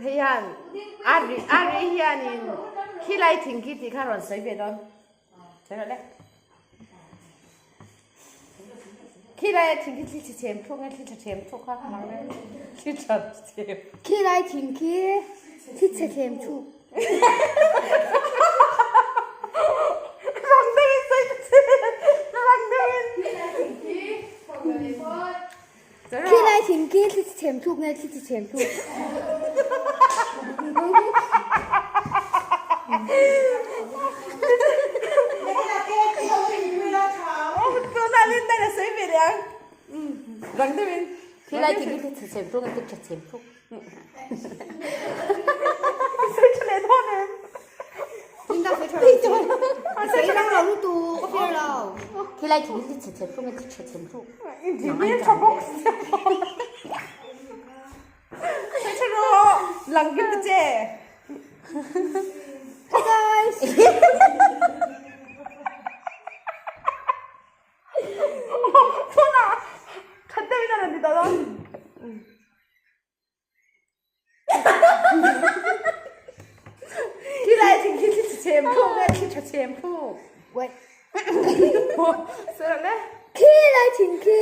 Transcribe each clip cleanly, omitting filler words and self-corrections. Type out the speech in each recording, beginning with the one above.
Hei hian a ri a ri hianin khilai thing khi tih kha rawn sawi ve dawn. Sawi rawh le. Khilai a thing khi thli chhe chhem thluk nge thli tha chhem thluk kha thli tha chhem. Khilai thing khi thli chhe chhem thluk. Rang deuhin sawi ta che. Rang deuhin. Khilai thing khi thli chhe chhem thluk nge thli chhe chhem thluk. Khilai thing khi thli chhe chhem thluk nge thli tha chhem thluk. Khilai thing hi chhe chhe thluk nge chhe chhem thluk. Khilai thing khi thli chhem thluk nge thli tha chhem thluk. Wait. Sawi rawh le. Khilai thing khi.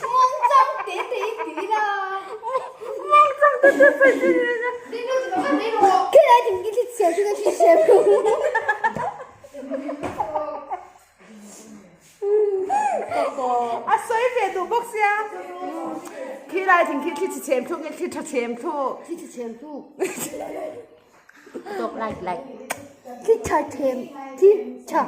Mawng chang te te ti la. Mawng chang te te sawi chi ni. Khilai thing khi thli chhem thluk nge thli chhem thluk. A sawi ve duh bawk sia. Khilai thing khi thli chhe chhem thluk nge thli tha chhem thluk. Thli chhe chhem thluk. Tawk like like. Thli tha chhem thli tha.